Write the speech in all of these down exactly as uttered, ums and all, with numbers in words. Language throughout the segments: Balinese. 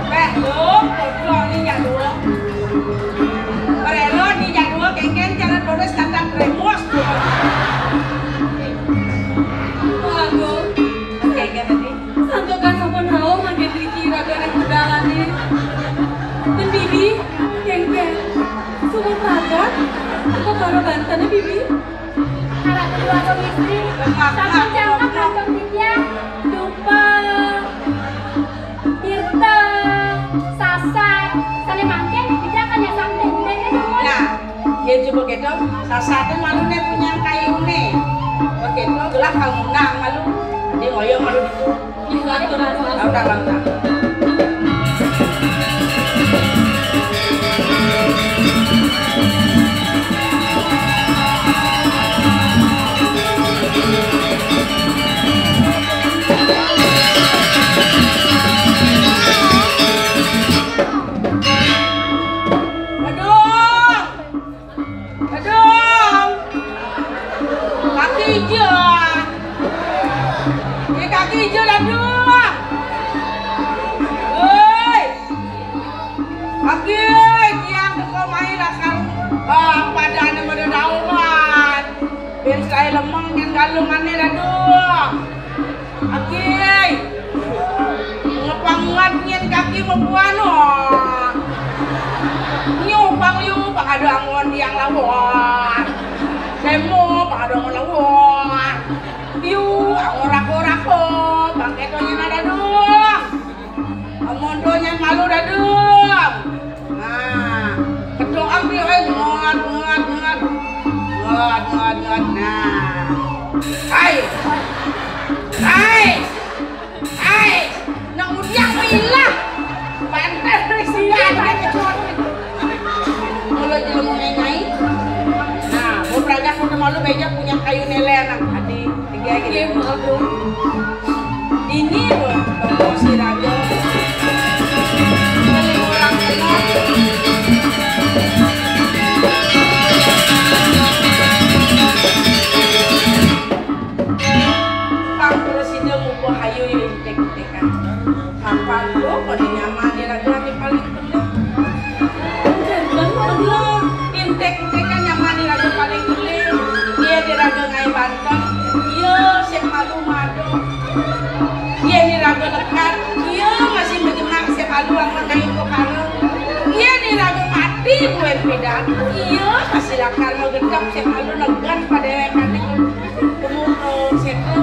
Mbak, Dong, kodok ni jadul. Rela ni jadul, kengken cara tulis tanda remus. Waduh, kengken tadi. Santukan sampun rauh mangkin riki raga ring pedalané. Mendidi, kengken. Suman pagat, apa karo bantené, Bibi? Anak kedua agung istri, sampun jangkep kantun titiang, dupa, tirta, sasak, sané mangkin, titiang kan nyasang dendeng, kan, Dong? Nah, yén coba kéto, sasaté maluné punyan kayuné. Begitu, gelah kamu nak malu, dia ngoyong malu gitu. Ih, laku, laku, laku. Lautang, lautang. Aduh. Dadung. Kaki ijo. Ini kaki ijo, Dadung. Woi. Kaki, tiang teko mai lakar. Ah, padané pada dauman. Bén saé lemeng nyén galungané, Dadung. Aki, ngepang nguat nyén kaki mabuan, oh. Nyu pang yu, pang ada angon tiang lawan. Demo, pang ada angon lawan. Yu, angorak-orak, oh. Pang kéto nyén ada dong. Amun to nyén malu, Dadung. Nah, ketok ambil, eh, ngat, ngat, ngat. Ngat, ngat, ngat. Nah. Hai. Hai. Hai. Nang udiang milah. Banter ring sini. Mula jelema nyai. Nah, mau peragak mau malu beja punyan kayu nélé nang adi. Tiga gitu. Iya, Bu Agung. Dini, Bu, toko si raja. Paling orang kenal. Pang terus ida muka hayu yo intek-intekan. Kapan lo pada nyaman di raja ati paling Intek-intekan nyaman di raga paling gede. Iya di raga ngaé banten. Iya, sing malu madu. Iya di raga lekar. Iya, masih majemak sing malu amun ngaé perkara. Iya di raga mati buin pidan. Iya, masih lakar magendap sing malu legan padéwékané. Temu, eh, sétra.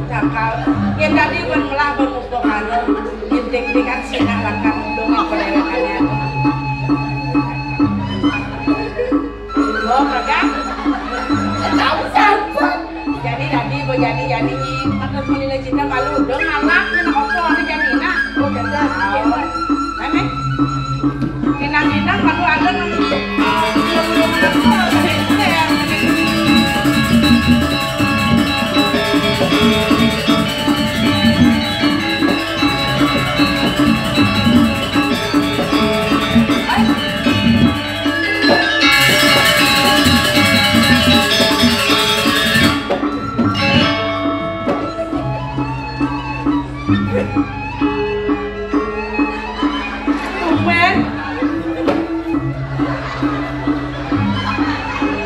Tangkal. Yén dadi ban melah ban muka karo. Intik-intikan sinah lakar mudhun ing padéwékané. Oh, Praga? Tahu, sampun. Jadi, dadi, bo, jadi, jadi, i, patut malila cinta malu. Udah ngalak, kena opo, ada jadi, nak. Oh, dadah. Tahu. Amin. Kinang-kinang malu ada nang, eh, belum-belum ada. Tumben.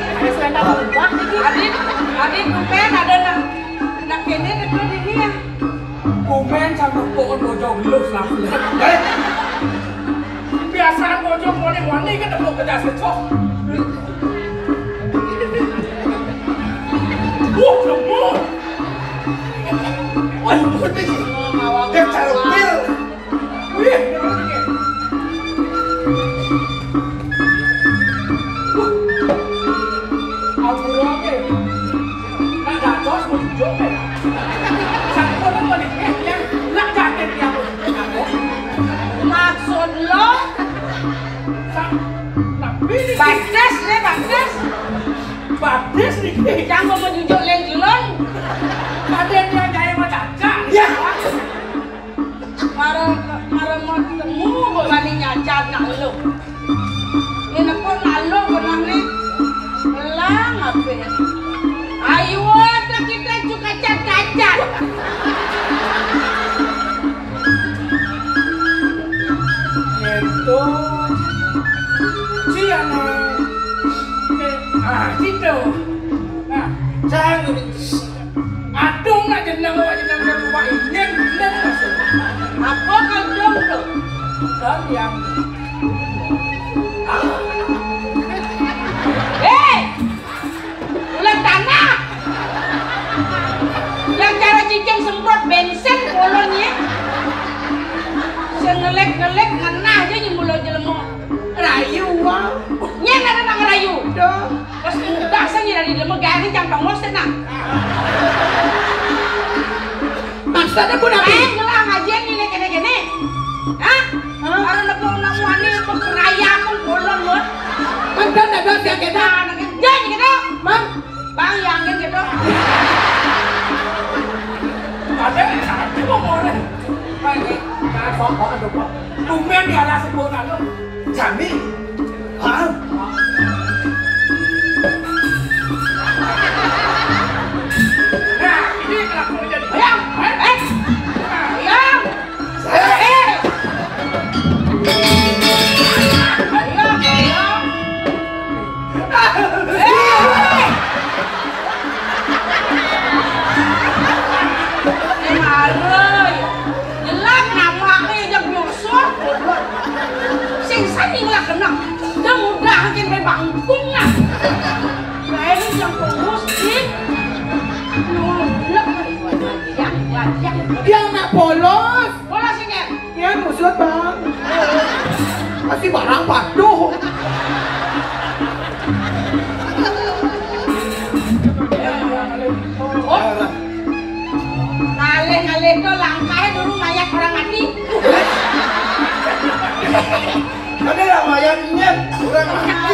Ada selendang berubah iki. Adin, Adin, tumben ada nak, nak kéné, nak kéné ya. Kumen sanggup pokon bojong lu selaku. Eh? Biasaan bojong mone-mone kan tepuk ke jas kecok. Wah, lembut. Wah, lembut nih. Dia carupir. Wih, lembut nih. Wah. Ampun, oke. Nak dados, mau jujur, ya? Satu orang mau dikit, ya? Nak jaket, ya? Maksud lo? Sa-, tapi ini badés, ya, badés. Badés, nih. Yang mau menjunjuk leng-leng. Ada yang nyai mau caca. Ya. Adung nak jeneng, awak jeneng dan rumah ini, ini maksud. Apa kandung tu? Dan yang Eh! Ulang tanah. Yang cara cicing semprot bensin kolonnya. Sing ngelik-ngelik ngenah aja nyembul jelema. Rayu, wah. Nyén ada nang rayu. Dah. Pas udah saya dari jelema garing cang tongos tenang. Maksudnya pun apa? Eh, ngelah ngajian ini kene-kene. Hah? Hah? Kalau lebih orang wani pengerayakan kolon lo. Kan dan ada siang kita. Nah, anak kerja gitu. Mang. Bang, yang kan gitu. Ada yang sakit mau ngorek. Baik, baik. Nah, sok, sok, aduh, Pak. Tumben di alas sempurna lo. Jami. Hah? Nah, ini kelakuan jadi. Ayang, eh, eh. Ayang. Eh. Ayang, ayang. Eh. Ini marah, ya. Jelek namanya yang nyosor, goblok. Sing sani ngelak kenang. Dia mudah aja main bangkung, nah. Nah, ini yang polos, sih. Goblok. Yang, yang, yang. Dia anak polos. Polos ini. Iya, maksud, Bang. Pasti barang patuh. Oh. Ngalih-ngalih to langkahnya dulu mayat orang mati. Ada yang mayat nyet, orang mati.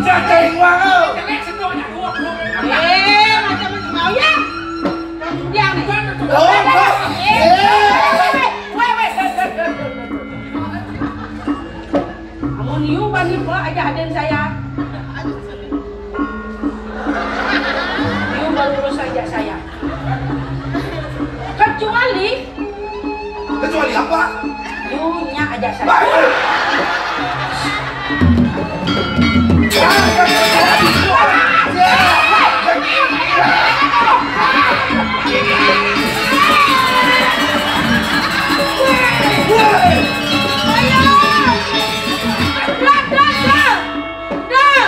Jaga iwang, oh. Eh, macam-macam. Oh, ya. Dia nih. Oh, oh. Eh. Weh, weh. Amun yu bani ba aja haden saya. Yu baru saja saya. Kecuali Kecuali apa? Yu nya aja saya. Dah, dah, dah. Dah,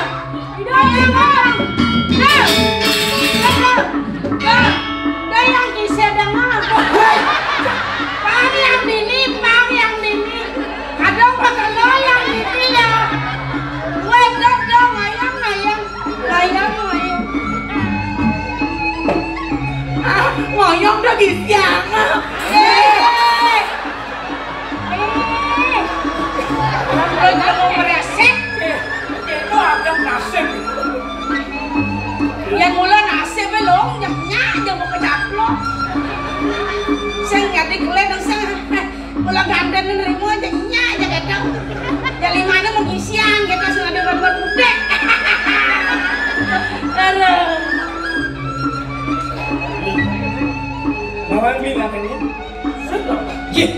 dah, dah. Dah, dah, yang kisah dengar. Pang yang dini, pang yang dini. Kadang pakai lo yang dini ya. Weh, dah, dah, mayang, mayang. Mayang, mayang. Ah, ngoyong dah di siang. Eh. Eh. Orang belum mau meresek. Eh, itu ada nasib. Yang mula nasib belum, yang nyak yang mau kecaplok. Sing ngadiklen sing mula ganden nerima aja nyak aja kadang. Jadi mana mau ngisian kita sudah di rumah putih. Aduh. Bawang bilang ini. Yeh.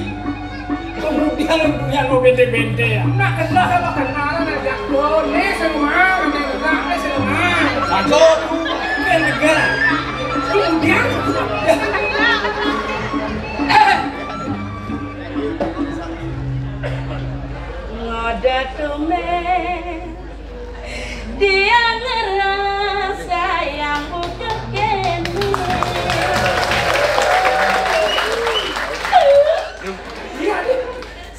Kemudian punya lo bete-bete ya. Nak kenal sama kenalan aja. Lo ni semua, ni semua. Satu, kan negara. Kemudian. Ngoda tumen. Dia ngerasa yang bukan kene.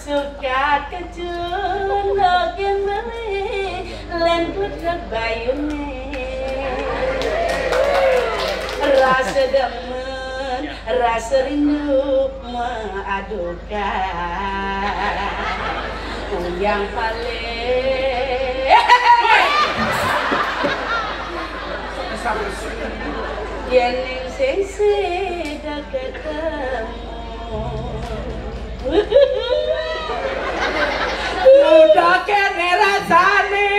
Suka kejun dogen beli, len putrek bayune. Rasa demen, rasa rindu mengadukan. Yang paling yen ning sing sida ketemu. Udah kene rasane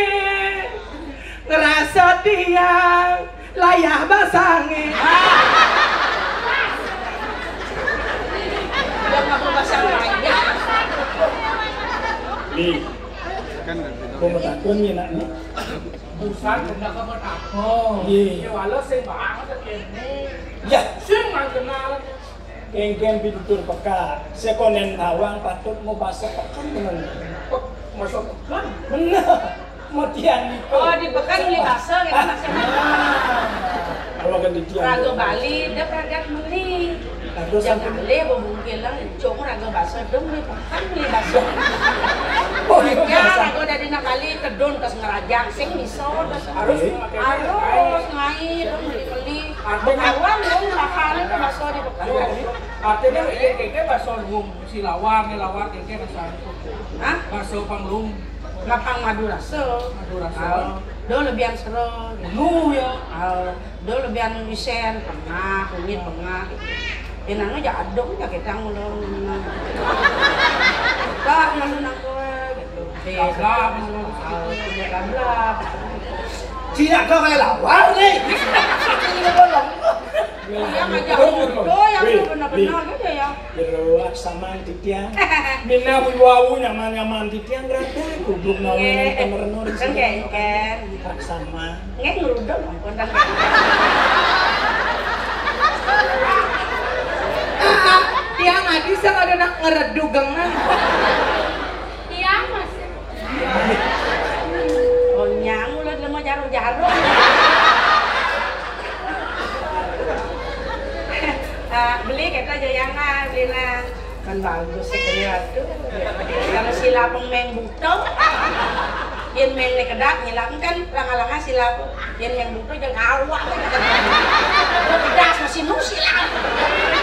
ngerasa tiang layah basange. Udah ngapa basang layah? Nih. Kan dari situ. Gua mau takun nih, nak, nih. Busan, udah kamu takut. Iya. Ya, walau sing banget. Ya, sing nggak kenal. Kéngkén pitutur peka, sakonén tawang patut mau basa peken bener. Basa peken? Bener. Mau tiang nika. Oh, di peken meli basa gitu maksudnya. Nah, kalau kan di tiang. Raga Bali, dia pragat meli. Raga sampai meli, bebungkilan, cuma raga basa, dia meli peken meli basa. Oh, iya, ya, basa. Raga dari nak Bali, tedun, terus ngerajang, sing bisa, terus harus, harus ngai, terus meli-meli. Artinya, bekaruan dong, makan itu basa di bekaruan. Artinya, iya, kayaknya basa Lum, si Lawar, nih Lawar, kayaknya basa itu. Hah? Basa Panglum. Lapang Madurasa. Madurasa. Ah, do lebihan sero. Lu ya. Ah, do lebihan isen, pengah, kunyit pengah. Inangnya jaduk ya kita ngulung. Tak lalu nang kowe gitu. Gablak, ah, punya gablak. Cina kau kayak Lawar nih. Ini bolong. Iya, ngajak foto yang benar-benar gitu ya. Jero aksaman titiang. Minab wau nyaman-nyaman titiang, rada kudu nawe nang temerno di sini. Nggih, nggih. Aksama. Nggih, ngruduk ampun, kan. Tiang adi sing ada nak ngeredugengan. Iya, Mas. Oh, nyang ulah lemo jarum-jarum. Ah, beli kita Jayana, beli nang. Kan bagus sih, beli, aduh. Kalau sila pemeng buto, yen meng ne kedat, nyilap kan langa-langa sila. Yen meng buto jangan awak. Pedas masih nu sila.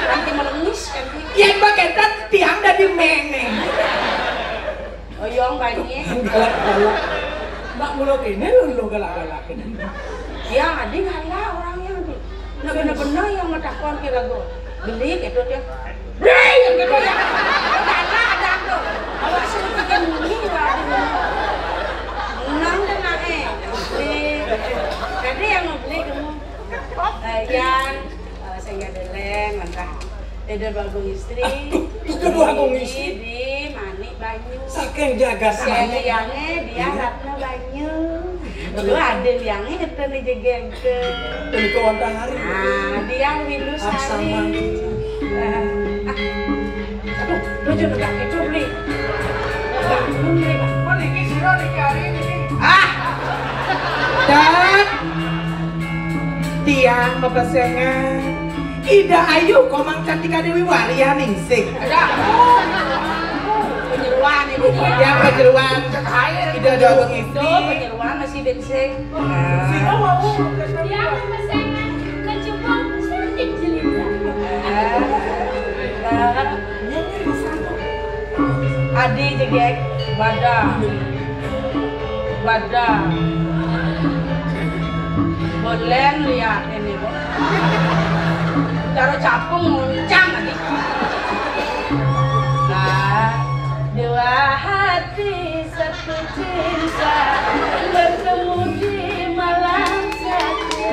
Nanti melemis kan. Yen bagetan tiang dadi meng ne. Oyong banyi. Galak-galak. Nak mula kene lho, lho galak-galak kene. Ya, adi galak orangnya. Nah, bener-bener yang ngetakon kira gue. Beli gitu dia. Beli gitu ya. Galak ada tuh. Awak sih bikin bunyi lah. Menang deh, nak, eh. Beli. Jadi yang mau beli kamu. Eh, yang, eh, saya deleng, mantap. Ida dua agung istri. Aduh, ida dua agung istri. Di Manik Banyu. Saking jagat Manik. Liange dia Ratna Banyu. Lu ada liange ngetun di jegege. Ini kawan hari. Ah, dia Windu Sari. Aksaman. Ah, ah. Aduh, lu jangan negak itu, Bli. Bangun, Bli. Kok niki sira niki hari ini? Ah. Dan tiang pepesengan. Ida Ayu, Komang Cantika Dewi Waria ningsih. Ada. Penyeruan ibu. Ya, penyeruan. Ida ada ningsih. Penyeruan masih ningsih. Sira wau. Dia pepesengan kecebong cantik jelita. Adi jegek badan. Badan. Bolen lihat ini, Bu. Cara capung muncang tadi. Nah, dua hati satu cinta bertemu di malam satu.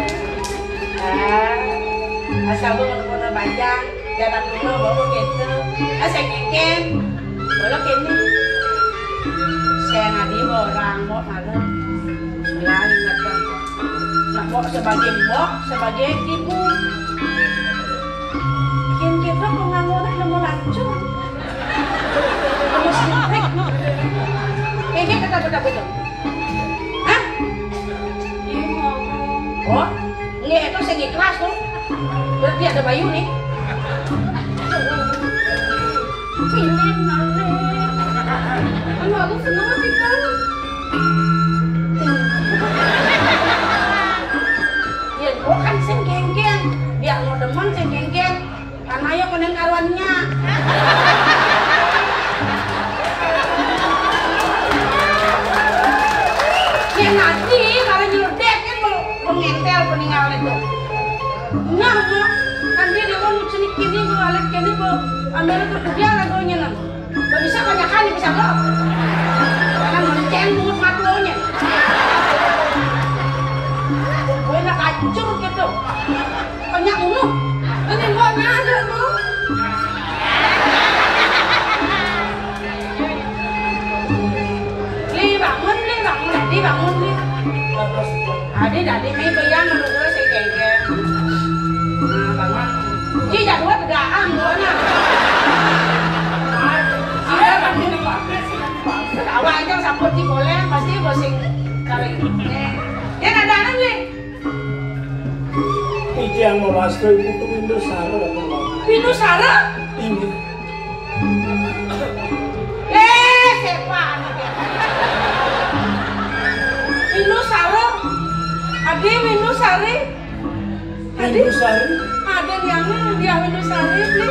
Nah, asal bu mau bajang, jalan dulu bawa gitu. Asal ngeken. Kalau kini, saya ngadi orang mau malu. Nah, ingat kan. Nah, kok sebagai mbok, sebagai ibu. Kin kita penganggurnya nemu lancur. Nemu sintrik. Kayaknya kita betul-betul. Hah? Oh, nggih itu sing ikhlas tuh. Berarti ada bayu nih. Pilih malih. Anu aku seneng sih kan. Ya, gua kan sing genggen. Biar mau demen sing genggen. Karena ya konen karuannya. Ya nanti kalau nyeludek kan mau mengentel peninggal itu. Nah, nah, kan dia dewan cenik kini mau alit kini mau ambil itu dia lagunya nang. Gak bisa banyak kali bisa kok. Karena menceng bungut matunya. Gue nak hancur gitu. Banyak ulu. Ini gua nyader lu. Li bangun, Li bangun, Adi bangun, Li. Adi, Adi, mai bayang menunggu saya kengkeng. Sing kali. Yén ada anak, Bli. Titiang mawasta Ibu Putu Windusara, Ratu Wali. Windusara? Inggih. Eh, siapa anak ya? Windusara. Adi Windusari. Adi? Windusari? Ada yang dia Windusari, Bli.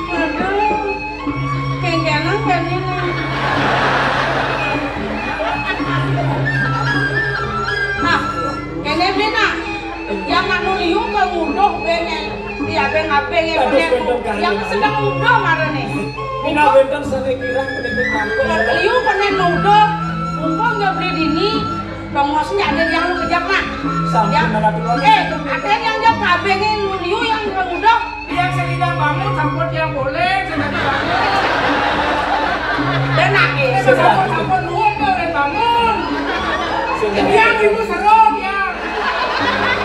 Aduh. Kengkenang kan ini. Nah, kéné, Bli, nah. Yang anu liu ka nguduh, Bli, yang abéng-abéng ya. Yang sedang nguduh marané. Minab wénten sané kirang penitip mangkon. Liu kéné nguduh. Mumpung ya Bli dini. Bang Mos, ada yang lu kejap, nak. Sampun, Ratu. Eh, ada yang jawab kabéh, lu liu yang nguduh. Yang sedang bangun, sampun yang boleh, sedang bangun. Dan nangis. Sampun, sampun, nuwun, bangun. Yang ibu seru, yang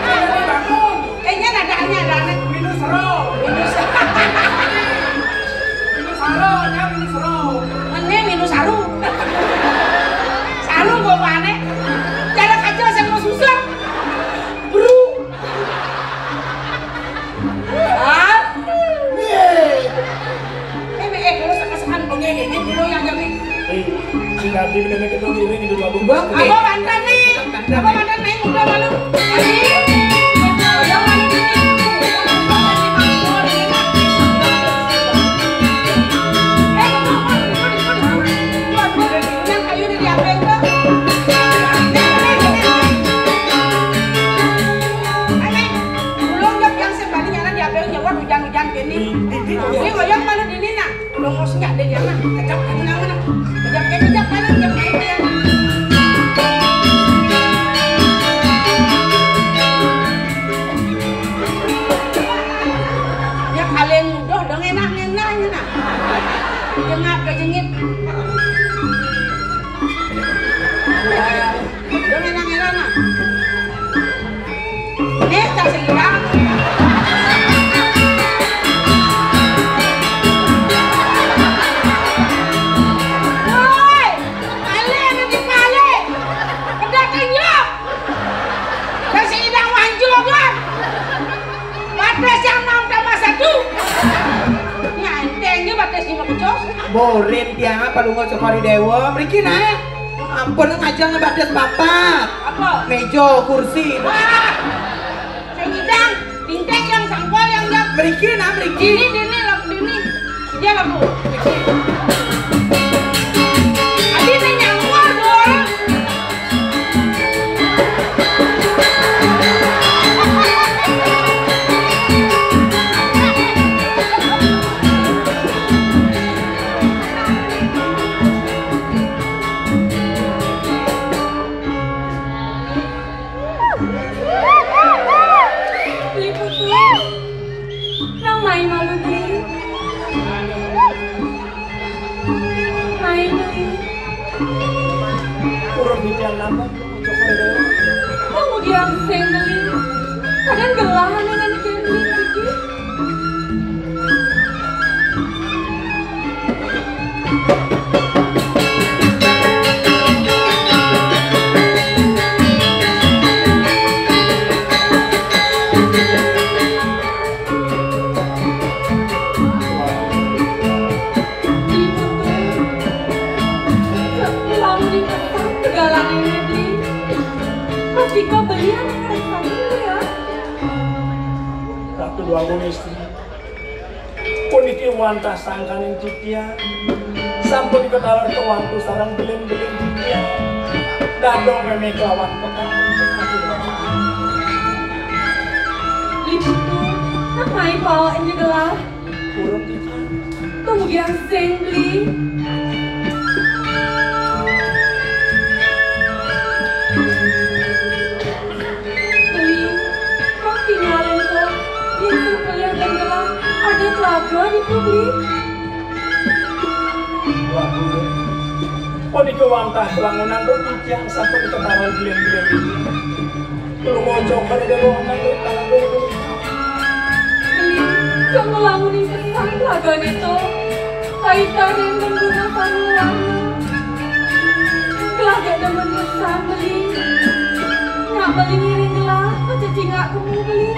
sedang bangun. Kayaknya ada, ada, ada. Minus seru. Minus. Minus seru, ya, minus seru. Mene minus saru. Saru kok aneh. Cara kaca saya mau susah. Bro. Ah. Eh, eh, kalau sekesekan pengen ini, dulu yang jadi. Eh, si Nabi bener-bener ketemu diri, gitu, Agung. Bang, apa mantan nih? Apa mantan nih? Udah malu. Jadi, udah malu. Eh, yang kayu udah diambil tuh. Belum, Jok, yang sembari nyana diambil, nyewot hujan-hujan gini. Ini wayang malu dini, nak. Udah mau senyak deh, dia, nak. Kejap, kejap, kejap, kejap, kejap, kejap, kejap. Ya, kalian udah, dong, enak, enak, enak. Jengap, kejengit. Udah enak-enak, nah. Nih, tas hilang. Woi, kalian di kali. Udah kenyop. Tas hilang manjur, kan? Batas yang enam tambah satu. Nah, entengnya batas lima pecos. Borin tiang apa lu nggak cokori dewa? Mriki, nah. Ampun, ngajeng batas papat. Apa? Meja, kursi. Wah. Sing nyidang, binteng yang sangkol yang jawab. Mriki, nah, mriki. Dini, dini, lah, dini. Dia lah, Bu. Adi nanya ngor, Bu. Beli Putu, nang mai malu, Beli. Mai, Beli. Urung didian napa? Kamu diam sing, Beli. Kadang gelah dengan Beli iki. Ratu Agung istri. Puniki wantah sangkaning titiang. Sampun ketawar kewantu sareng bilin-bilin titiang. Dadong meme kelawan petang. Ibu tuh, nak mai bawa ini gelah. Urung titiang. Tunggu yang sing, Beli. Beli, kok tinggalin kok? Yang terpelih dan gelah ada telaga di publik. Waduh, kok dikewantah kewangunan kok titiang sampun ketawa gilian-gilian ini? Lu ngocok pada dewa nang lu tangan lu. Beli, kok ngelamunin pesan telaga itu? Kaitan yang menggunakan uang. Lah gak demen ngesan beli. Nyak beli ngiring gelah, kececingak kemu beli.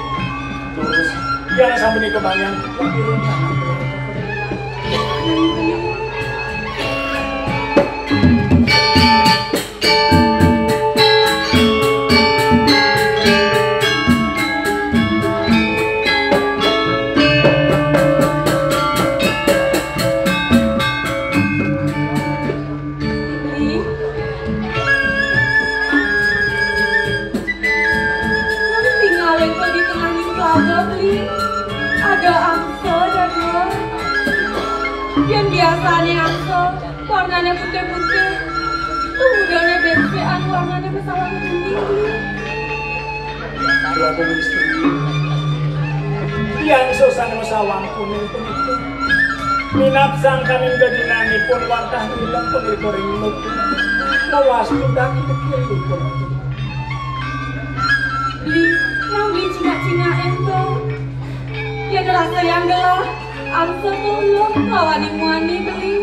Terus, jangan sampai nih kebayang. Neng beli. Beli, kamu tinggalin kok di tengah telaga, Beli. Ada angsa, ada dua. Yang biasanya angsa, warnanya putih-putih. Kemudiannya bensekan, warnanya besawan kuning, Beli. Kula pun istri. Yang susah nemu sawang kuning pun itu. Minat sangkaning gadinanipun wantah ngilang pun itu rindu. Mawas kuda kita kiri pun. Beli, nang beli cingak-cingak ento. Yang rasa yang gelah, angsa tulung lawan imuani beli.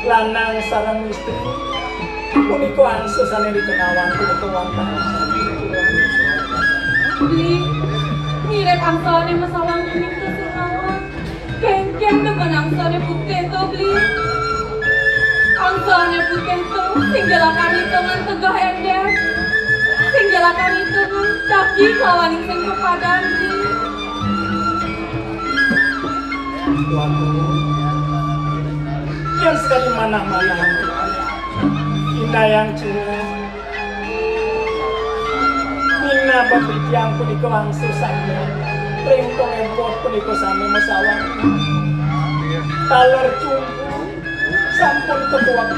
Lanang sareng istri punika angsa sane dikenawan punika wantah. Beli, mirip angsane masawang kuning to sing lawan. Kengken demen angsane putih to, Beli. Angsane putih to sing jelakan hitungan tegah ender. Sing jelakan hitungan daki lawan sing pepadan, Beli. Tuanku, yang sekali manah-manahan kita. Indayang Cina. Minna bagi tiang punika langsung saja. Ring pengempot punika sami masawang. Taler cumpu sampun ketuak.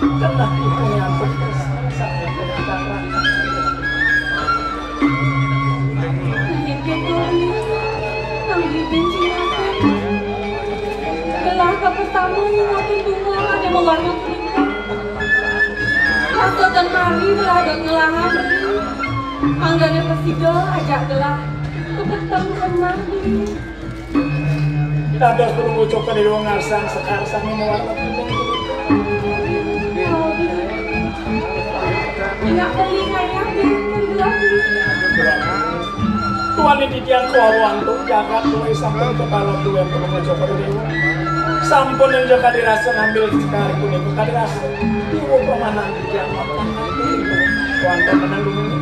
Kenah ipun nyampun sampun ketuak. Nang bibin cingakan. Gelah ka pertama nyuapin bunga ane mawarna kuning. Rasa tan mari gelah dot ngelahan. Manggane prasida ajak gelah. Kepeteng kenang diri. Dados perlu ngucap pada dua ngarsang sekar sami mawarna kuning. Enak beli kaya beli. Tuan ini tiang kawawan tu jagat duwe sampun kepala duwe perlu ngucap pada dua. Sampun yang jaga dirasa ngambil sekali pun itu kali rasa. Ibu permanan di tiang. Tuan teman dulu.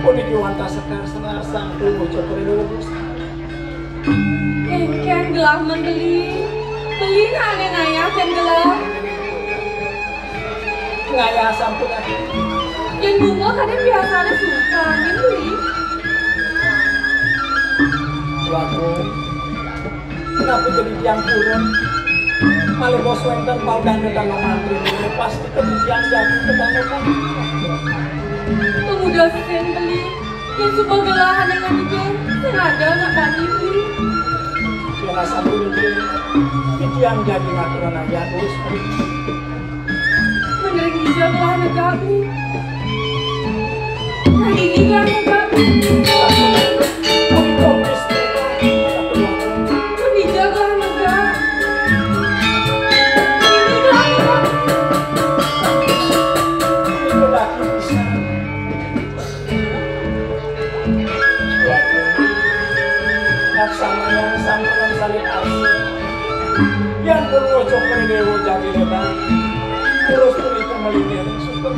Puniki wantah sekar senar sang tubuh cokor lurus. Engkén gelah men beli. Beli nane ngayah kén gelah. Ngayah sampun ati. Yén bunga kadén biasané sungkan, yén beli. Waduh. Kenapa jadi tiang purun? Malih bos wénten paudan datang mantri. Pasti kebijian jadi kebangetan. Pemuda sing beli. Yén suba gelah ané ngandiké, sing ada anak bani beli. Yén asapunika, titiang jagi ngaturang ayah terus. Mending ija gelah negak beli. Nah, ini gelah negak beli. Mending ija gelah negak. Ini gelah negak beli. Ini lagi bisa. Laksamana sampun salib asih. Yan Purwa Cokor Dewa jagi lebar. Terus punika malih dereng suka.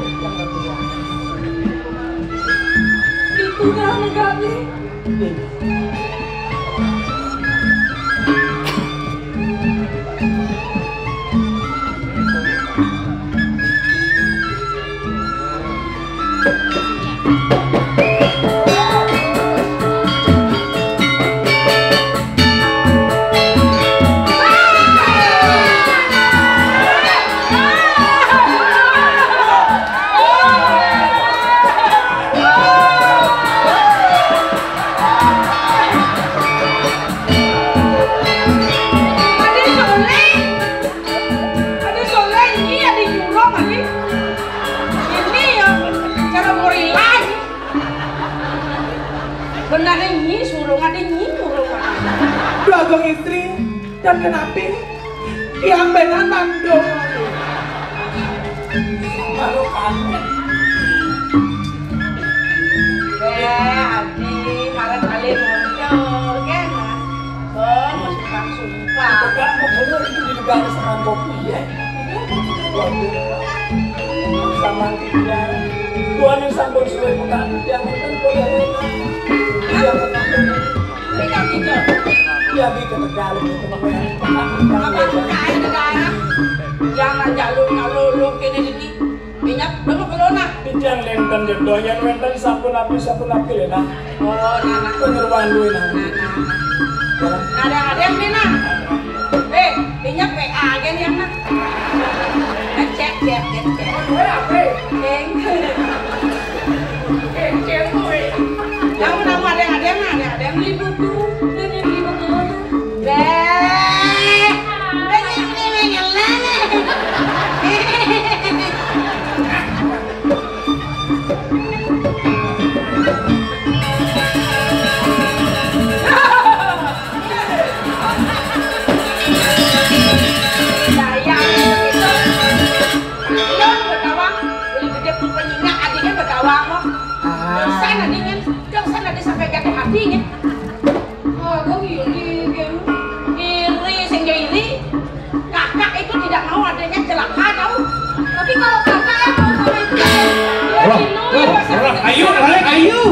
Itu dah negak ni. Istri dan kenapi yang benar nando. Baru kangen. Eh, Adi, karen kali muncul, kan? Oh, masih sumpah. Pegang gubernur itu di negara serang kopi, ya. Waduh. Sama dia. Tuhan yang sampun suwe pegang, yang penting boleh. Yang penting. Ini kan gitu. Ya, gitu, Tegal, gitu. Apa buka air negara? Jangan jalur, jalur, lu kene dadi. Minyak, lu mau ke lona. Titiang nenten ya, doyan wenten sampun api, sampun api, ya, nah. Oh, nah, nah. Penyeruan duit, nah. Nah, nah. Ada, ada yang nih, nah. Eh, minyak W A aja nih, nah. Cek, cek, cek, cek. Eng. Kamu, kamu ada, ada yang, ada, ada yang beli buku. Ada yang beli buku. Beh. Beh, ini, ini, ini, ini. Dayang itu. Iya, berkawan. Beli gede pun penyinya, adiknya berkawan kok. Ah. Dosa adiknya, dosa nanti sampai jatuh hatinya. Oh, gue iri, iri, sing iri. Kakak itu tidak mau adiknya celaka, tahu? Tapi kalau kakak yang mau sama itu, dia Orang, dulu orang, orang, ayo, orang, ayo.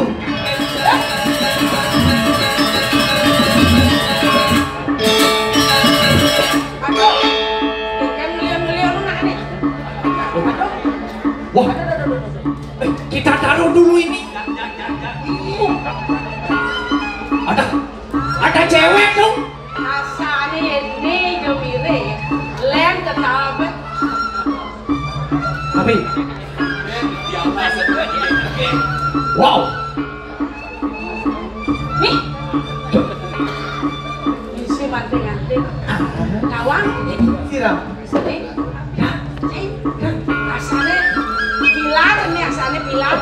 Aduh, yang ngeliat-ngeliat lu nak nih. Aduh. Wah. Aduh, aduh, aduh, aduh. Eh, kita taruh dulu ini. Ada, ada cewek tuh. Asane ini jomire. Lem tetap. Tapi. Wow. Nih. Isi manting-manting. Nawang. Siram. Sini. Nah, sini. Nah, asane pilar, ini asane pilar.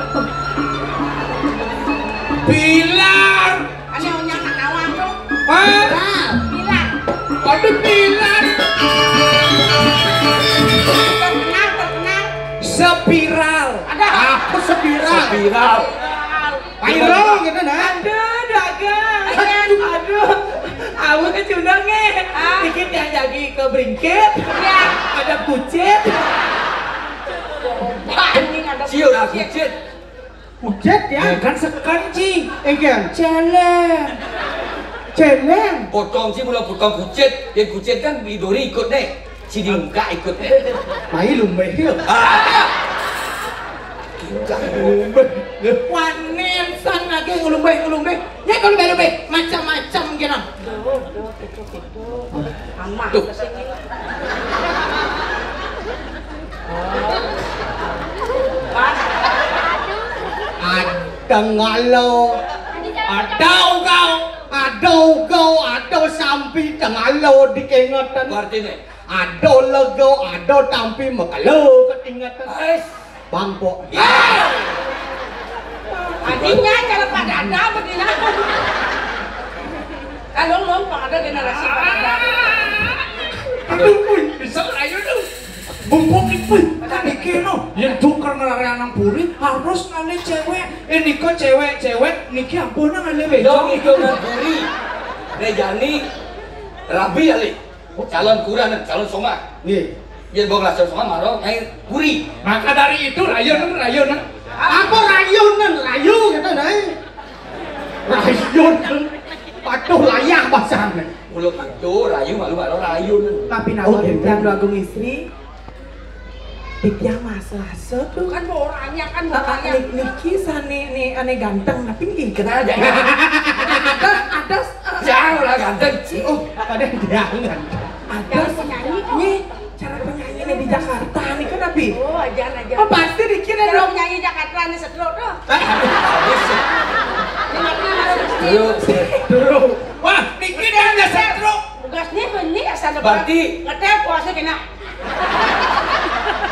Pilar. Ane onyang nak nawang tuh. Hah? Pilar. Ada pilar. Terkenal, terkenal. Spiral. Ada. Apa spiral? Spiral. Spiral. Viral gitu, nah. Aduh, dagang. Aduh. Aduh. Aku kecundang, eh. Ah. Dikit yang jadi ke bringkit. Iya. Ada kucit. Coba, ini ada Cium kucit. Kucit. Kucit, ya? Ya, kan sekan, Ci. Engken. Celeng. Celeng. Potong, Ci, mula potong kucit. Yang kucit kan beli dori ikut, deh. Sing diungkak ikut, deh. Mai lumbe, ya. Ah. Lumbe. Wanen san lagi ngelumbe, ngelumbe. Ya, kalau lumbe, lumbe. Macam-macam, gitu. Aduh, aduh, aduh, aduh. Aman. Tuh. Ada ngalo, ada ugau, ada ugau, ada sampi tengalo dikengetan. Artine? Ada lego, ada tampi mekelo ketingetan. Ais. Bangkok. Artinya cara pada ada begini. Kalau ngomong pada generasi pada ada. Aduh, pun bisa ayo dong. Mumpung ipun mikir no, yang tukar ngelari anak puri harus ngalih cewek. Eh, niko cewek-cewek niki ampun ngalih bejo. Dong itu nang puri. Rejani rabi kali. Calon kuran, calon songah. Nggih. Yen wong lah songah marang ae puri. Maka dari itu rayunan, rayunan. Apa rayunan? Rayu gitu, Nay. Rayunan. Patuh layah basane. Mulo patuh, rayu malu marang rayunan. Tapi nama Oh, gitu. Bintang Agung Istri. Titiang Mas Lasso tuh. Kan orangnya, kan orangnya. Nik-, niki sane ne ane ganteng, tapi niki kenal aja. Ada, ada, eh, Jangan lah ganteng, Ci. Oh, ada yang jangan. Ada cara penyanyi, nih, cara penyanyi nih di Jakarta nih kan, Abi? Oh, aja, aja. Oh, pasti dikira cara dong. Penyanyi Jakarta nih setruk tuh. Eh, habis. Dulu, dulu. Wah, niki dia ada setruk. Tugasnya ini asal berarti ngetel puasa kena.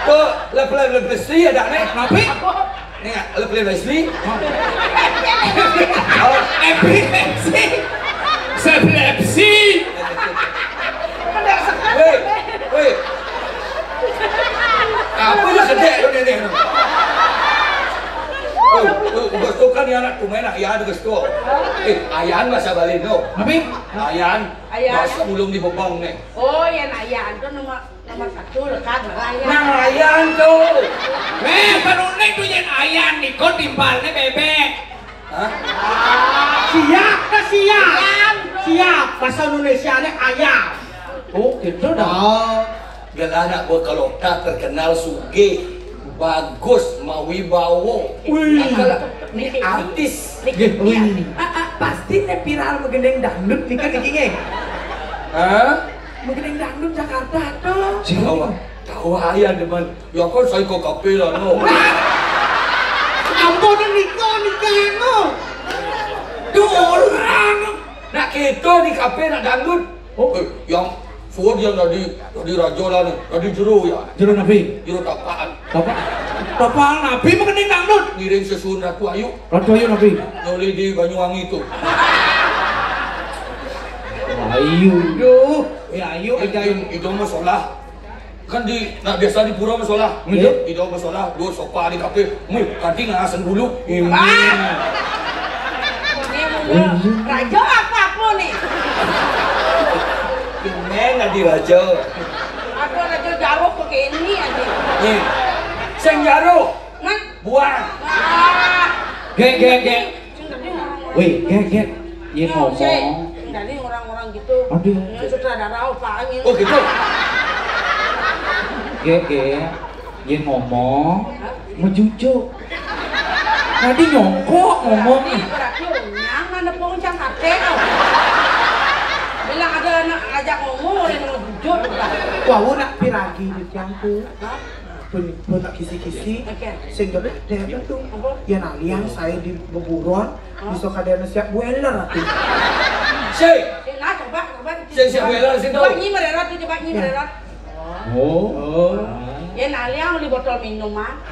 Tuh, level-level Leslie ada nih. Kenapa? Nih, level Leslie. Oh. Epilepsi. Epilepsi. Wéh, wéh. Apa yang sedek tu nenek tu? Oh, oh, geus tu kan ya anak tu main ayah tu geus tu. Eh, ayah bahasa Bali tu. Apa? Ayah. Ayah. Bahasa ulung di Bebong ni. Oh, ya ayah tu nomor nomor satu lekat ayah. Nah, ayah tu. Eh, perunik tu yang ayah ni kau timbalnya bebek. Hah? Siap, ke siap? Siap. Siap. Bahasa Indonesia ni ayam. Oh, gitu dah. Oh, gelah anak buah Kalota terkenal sugih, bagus, mawibawa. Wih. Kalau ni artis. Niki, wih. Ah, ah, pasti ne viral magending dangdut nih kan niki nggih. Hah? Magending dangdut Jakarta tuh. Tahu, tahu ayah demen. Ya kan saya ke kafe lah no. Ampun nika nika no. Tuh orang. Nak kita di kafe nak dangdut. Oh. Eh, yang suruh dia tadi, tadi raja lah ni, tadi jero ya. Jero napi? Jero tapaan. Tapa? Tapaan napi magending dangdut? Ngiring sesuun Ratu Ayu. Ratu Ayu napi? Nyoli di Banyuwangi tu. Ayu. Duh, ya ayu aja. Itu masalah. Kan di, nak biasa di pura masalah. Iya. Di dalam masalah, dua sopa di kafe. Mih, tadi ngasen dulu. Ini. Ah! Ini mulu. Raja apa apa nih? Tumben tadi raja. Aku raja jaruh pakai ini aja. Nih. Sing jaruh. Nah. Buang. Ah. Gek, gek, gek. Wih, gek, gek. Iya ngomong. Dari orang-orang gitu. Aduh. Ini sutradara apa angin? Oh gitu. Gek, gek. Iya ngomong. Mejujuk. Tadi nyongkok ngomong. Berarti unyang mana pungcang kate kau. Bilang ada anak ajak ngomong, orang mau jujur. Wah, nak piragi di tiangku. Hah? Pun, pun tak kisi-kisi. Oke. Sing gak ada tuh. Apa? Ya nalian saya di beburon, bisa kadang siap boiler aku. Sing. Sing, nah, coba, coba. Sing siap boiler, sing coba tuh. Nyi mererot, coba nyi mererot. Oh. Oh. Ya nalian beli botol minuman.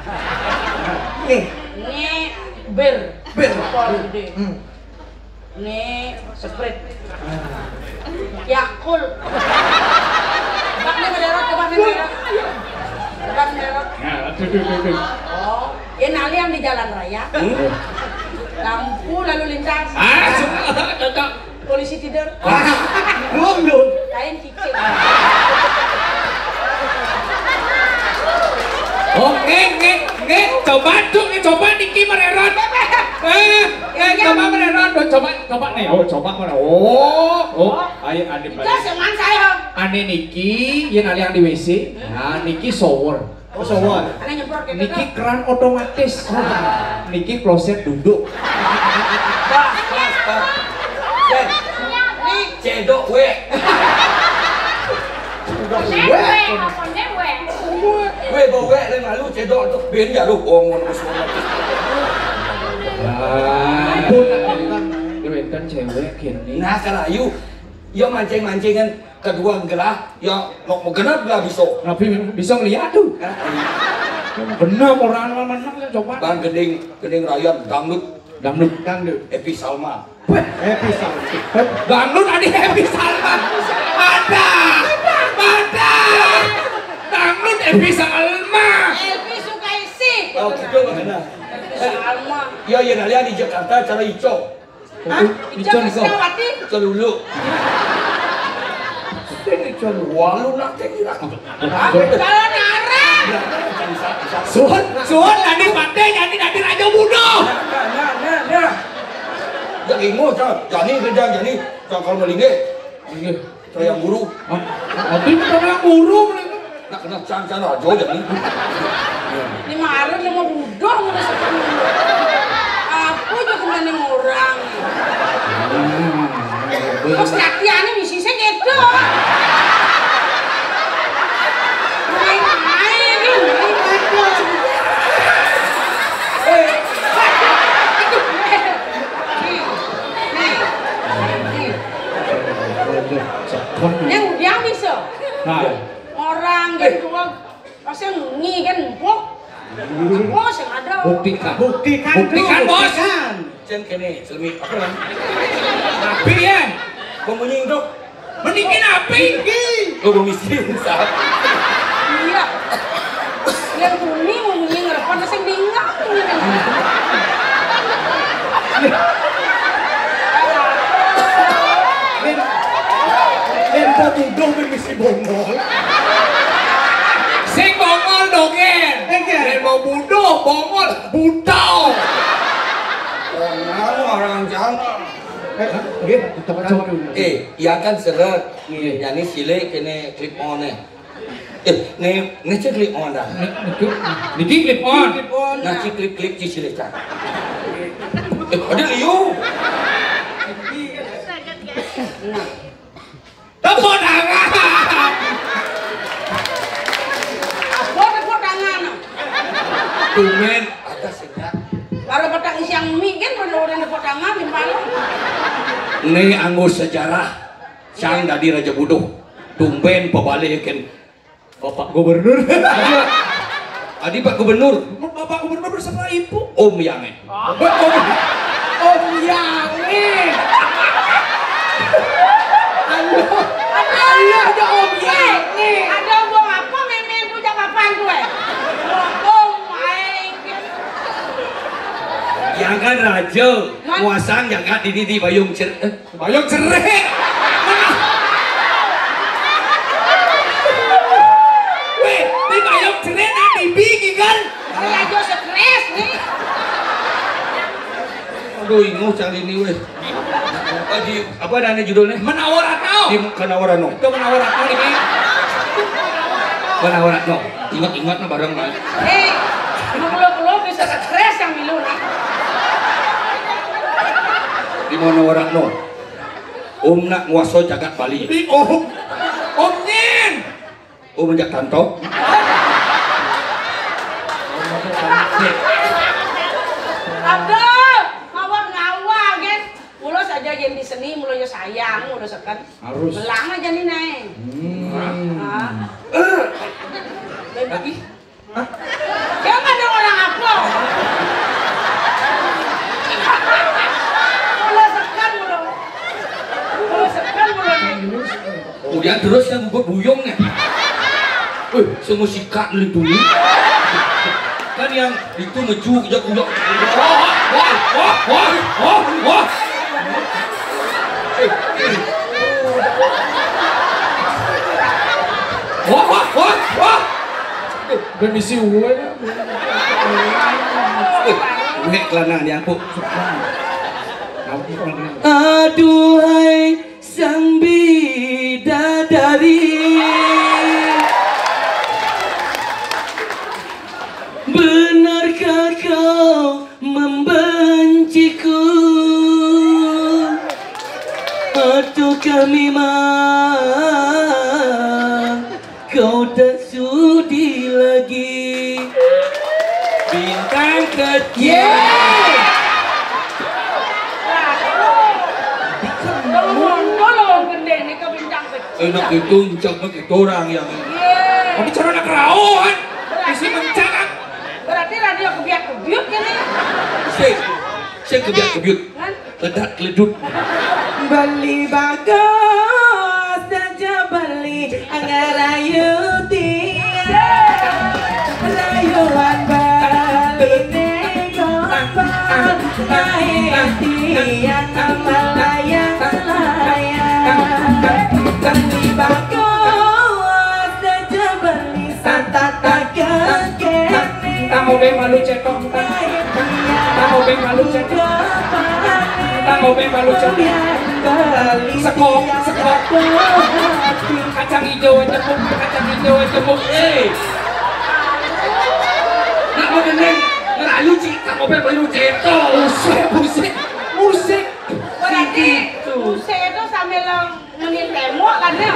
Nih. Ini bir. Bir. Botol gede. Hmm. Ini Sprite. Yakult. Coba nih mererot, coba nih mererot. Coba nih mererot. Nah, aduh, aduh, aduh, aduh. Oh, ini yang di jalan raya. Hmm? Lampu lalu lintas. Ah, cocok. Polisi tidur. Ah, belum, belum. Lain cicing. Oh, nggih, nggih, nggih. Coba tuh, nih, coba niki mererot. Eh, eh, coba mererot, tuh, coba, coba nih. Oh, coba mana? Oh, oh, ayo adem. Itu seman saya. Ane niki, yen aliang di W C. Nah, niki shower. Oh, shower. Ane nyemprot gitu. Niki tuh. Keran otomatis. Niki kloset duduk. Pas, pas, pas. Nih. Cedok, weh. Udah, weh. Weh, bawa, weh, lain lalu cedok tuh. Ben ya lu, oh, ngono semua. Nah, itu kan, itu kan cewek gini. Nah, kalau ayu, yo mancing-mancingan kedua gelah, yo mau genap gelah bisa. Tapi bisa ngeliat tuh. Nah, iya. Bener orang mana yang coba. Bang gending, gending raya dangdut. Dangdut. Dangdut. Epi Salma. Weh, Epi Salma. Dangdut ada Epi Salma. Ada. Ada. Dangdut Epi Salma. Elvi Sukaisi. Oh, gitu, benar. Salma. Ya, ya, nah, lihat di Jakarta, cara ico. Hah? Ico, Ico, Ico. Sukawati? Ico dulu. Sing Ico dulu. Wah, lu nak kayak gila. Hah? Jalan arah. Suhun, suhun, tadi pate, jadi tadi raja bunuh. Nah, nah, nah, nah, nah. Jadi mau, Cang. Jadi kerja, jadi. Cang kalau melingge. Iya. Saya guru. Hah? Tapi bukan yang guru, nih. Nak kena cang-cang aja jadi. Ini marah dia mau budoh, mau seperti ini. Apa aja kena nih orang. Terus latihannya misi saya gitu. Main-main, main-main. Eh. Nih, nih, nih. Yang udah bisa. Nah. Orang kan dua pasti ngi kan empuk. Bos yang ada. Buktikan. Buktikan, Buktikan, dulu, Bos. Buktikan. Cen kene, selemi apa lah? Tapi ya. Pemunyi itu. Mendingin apa? Oh, bumi sih. Iya. Yang bumi mau bumi ngerepan sing bingung. Minta tuduh misi bongol. Sing bongol dogén. Enggak. Yang mau buduh bongol buta. Orang orang jangan. Eh, nggih, tetep cowok dulu. Eh, iya kan seret. Nggih. Yani silih kene clip on e. Eh, ne ne cek clip on dah. Niki, niki clip on. Nah, cek clip clip ci silih cak. Eh, ada liu. Tepuk tangan. Apa tepuk tangan? Tumben, ada sejak. Baru petang siang mie kan pada orang tepuk tangan di malam. Ini anggo sejarah. Sang dadi raja buduh. Tumben pabalik kan Bapak Gubernur. Adi Pak Gubernur. Bapak Gubernur bersama Ibu. Om Yang. Om, Om Yang. Aduh. Aduh, ada Om Yang. Ada omong apa, memen punya kapan tuh, eh? Om, aing. Yang kan raja, muasang yang kan dini di Bayung Cer-, eh, Bayung cerik. Weh, di bayung cerik nang bibi gigal. Saya aja stres nih. Aduh, inguh cang ini weh. Apa di, apa ada judulnya? Menawa Ratno. Di Menawa Ratno. Itu Menawa Ratno ini. Menawa Ratno. Ingat-ingat nah bareng nah. Eh, mengelo-elo bisa stres yang milu nah. Di Menawa Ratno. Om nak nguasa jagat Bali. Ih, Om. Om Nyin. Om jak tanto. Aduh, ngawang-ngawang, guys. Mula saja yang di seni, mula ya sayang, mula seken. Harus. Belang aja nih, Neng. Hmm. Ah. Tapi Hah? Dia nggak ada orang apa? Mula sekan mula. Mula sekan mula nih. Kemudian terus yang gugut buyung nih. Wih, semua sikat dulu dulu. Kan yang itu ngeju, kejak, kejak. Wah, wah, wah, wah, wah, wah. Eh, eh. Wah, wah, wah, wah. Permisi, uwe. Nek kelana ni aku. Aduhai sang bidadari, benarkah kau membenciku? Ataukah memang kau tak sudi lagi? Bintang kecil. Yeay. Tolong, tolong, gendeng ni ke bintang kecil. Enak itu, encak mah kita orang yang. Yeay. Tapi cara nak kerauhan. Isi mencak. Berarti radio kebiak-kebiuk ini. Sik, sik kebiak-kebiuk. Kan? Ledak ledut. Beli bagus saja beli, ngerayu dia. Rayuan beli nego, naik dia melayang-layang. Beli bagus saja beli, satata kekene. Tang obeng malu cetok. Tang obeng malu cetok. Tang obeng malu cetok. Sekok, sekok. Kacang hijau aja, Bu. Kacang hijau aja, Bu. Eh. Nak mau gendeng, ngerayu, Ci. Tang obeng malu cetok. Musik, musik, musik. Berarti musik itu sambil Ngenin tembok kan ya?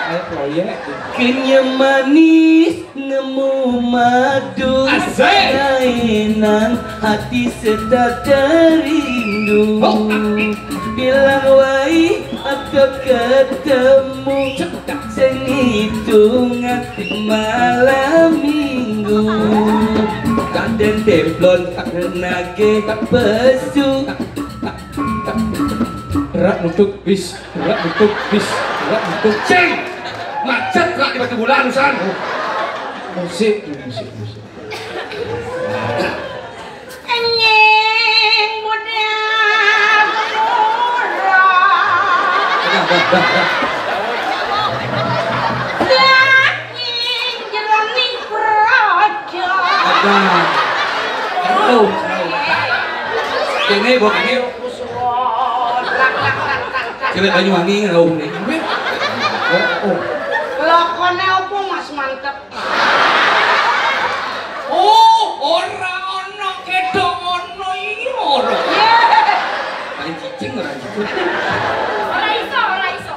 Ayo proyek. Kenyam manis nemu madu. Asik. Kainan hati sedap terindu. Oh. Bilang wai atau ketemu. Cepetan. Seni tunga malam minggu. Kaden templon nage pesu. Rak nutup bis, rak nutup bis, rak nutup. Cing! Macet rak di Batubulan, San. Musik, musik, musik. Enjing budal murah. Dah, dah, dah, dah. Saking jeroning praja. Dah. Jauh, jauh. Kene, bawa kene. Cewek Banyuwangi ngerauh nih. Oh, oh. Lakone opo, Mas, mantep? Oh, ora ana, ketok ana iki ora. Paling cicing ora cicing. Ora iso, ora iso.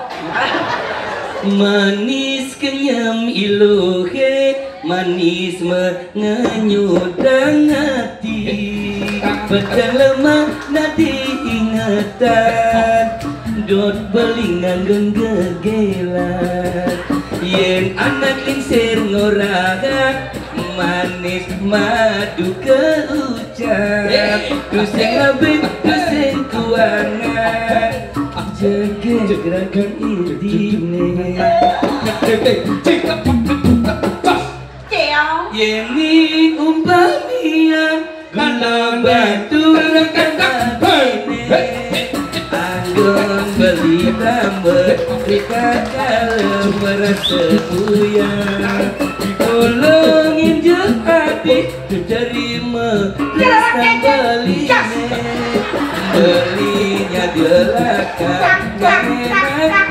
Manis kenyam iluhe, manis mengenyudang hati. Pedang lemah nadi ingatan, dot belingan gegelan. Yen anak lingsir ngoragat, manis madu keucap. Tusing labih, tusing kuangan, jegeg ragan idine. Ceo. Yening umpamian guna batur kang atine, anggon beli tambah, rika kalem merasa buyar. Tulungin je ati, terima rasa beline. Belinya delakan, enak.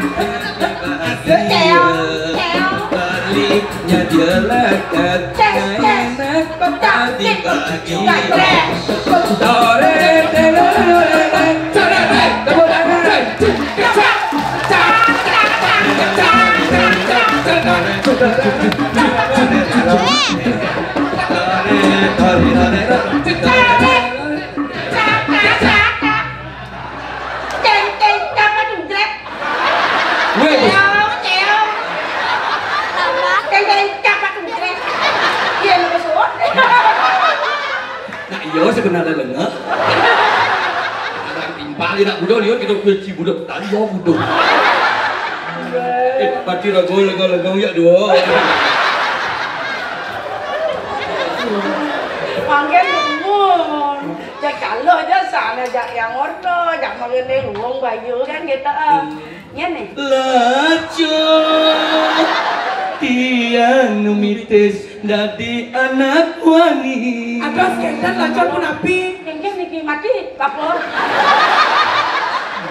Ceo, ceo. Belinya delakan, enak. Tadi pagi. Tore, tore, tore, tore, tepuk tangan. Ceng, ceng, capa jungkret? Weh. Ceo, ceo. Ceng, ceng, capa jungkret? Iya, lu kesuwun. Nah, iya, sebenarnya lenga. Timpal nak budo lihat kita kunci budo. Tadi ya budo. Eh, pati rago lega-lega ya dua. Manggen nuwun. Jak kalo aja sana, jak yang orto, jak mangene luwung bayu kan gitu, ah. Ngene. Lacur tiang numitis dadi anak wani. Aduh, skendan lacur punapi. Kengken niki mati, apa?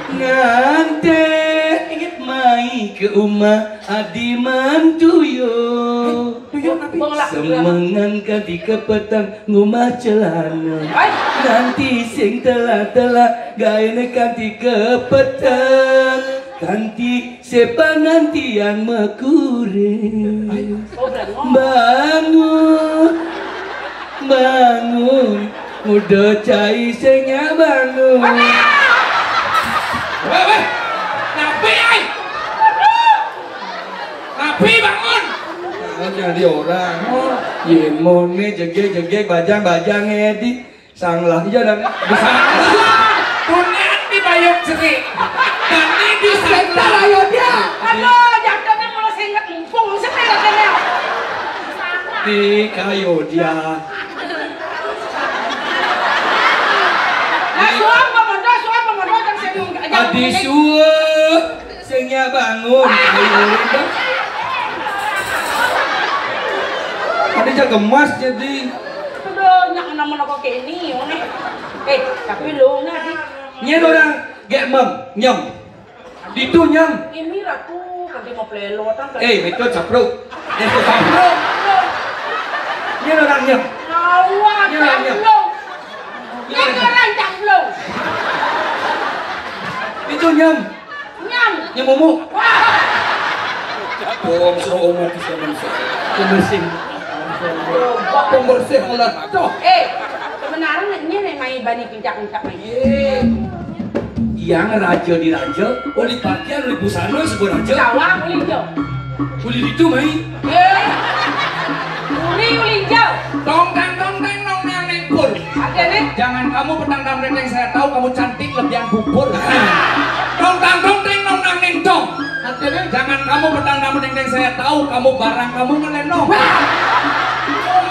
Ngantek mai ke umah adi mantuyo. Tuyul napi? Semengan kanti kepeteng ngumah celana. Ai. Nanti sing telah-telah gaene kanti kepeteng. Kanti sepangantian mekure. Ai. Oh, berarti ngomong. Bangun. Bangun. Udah cai sing nyak bangun. Weh, weh. Napi, ai? Napi bangun? Jangan jadi orang. Yen mone jegeg-jegeg, bajang-bajang, edi. Sanglah, iya, dan bisa. Tunen di bayok cerik. Tani di sanglah. Ayo dia. Aduh, jantungnya mulai seinget empung, siapa yang katanya? Di kayu dia. Nah, suam pemodo, suam pemodo, yang saya nunggu. Adi suwe. Sing ya bangun. Ayo, Linda. Tadi aja gemas jadi. Aduh, nyak nama kok kene, ngene. Eh, tapi lo nggak di. Nyen orang gek mem, nyem. Ditu nyem. Ini ratu, nanti mau pelotan. Eh, itu capruk. Itu capruk. Nyen orang nyem. Awak, nyen orang nyem. Capruk. Nyen orang capruk. Itu nyem. Nyam. Nyam umuk. Wah. Bohong, suruh umuk di sana. Pembersih. Pembersih ular. Tuh. Eh, sebenarnya ini nih main bani pincak-pincak main. Iya. Yang raja di raja, oleh pakaian, oleh busana, sebuah raja. Cawang, oleh hijau. Oleh itu main. Eh. Uli, uli hijau. Tong tang tong tang nong nang neng pur. Ada nih. Jangan kamu petang dan yang saya tahu kamu cantik lebihan bubur. Tong tang tong ting tong nang ning tong. Artinya, jangan kamu petang kamu ting ting, saya tahu kamu barang kamu ngelenong. Wah!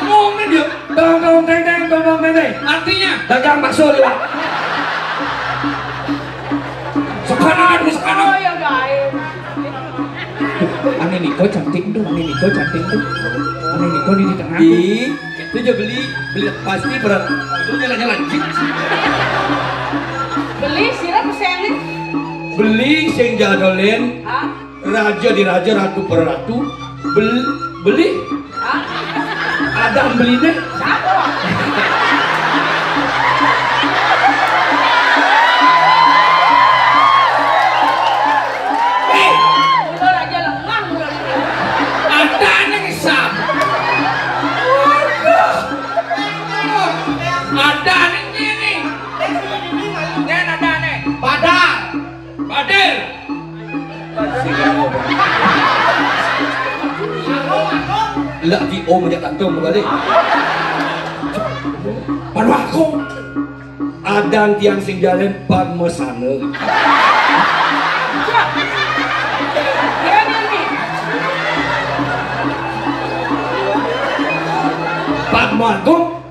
Ngomong nih dia. Tong tong ting ting tong tong ting ting. Artinya, dagang bakso di luar. Sekarang, sekarang. Oh, ya, guys. Ane Niko cantik tuh, Ane Niko cantik tuh. Ane Niko di, di tengah tuh. Ih, itu aja beli, beli pasti berat. Itu nyala-nyala jik. Beli sira pesennya. Beli sing jadolen. Hah? Raja di raja, ratu per ratu. Bel-, beli. Hah? Ada beli deh. Siapa? Eh, udah aja lemah, udah. Ada nih, Sam. Waduh. Ada nih, ini. Dan ada nih. Padahal. Padahal. Lah di O menjak kantong kembali. Padahal aku. Adan tiang sing jalen Padmasana. Padma Agung.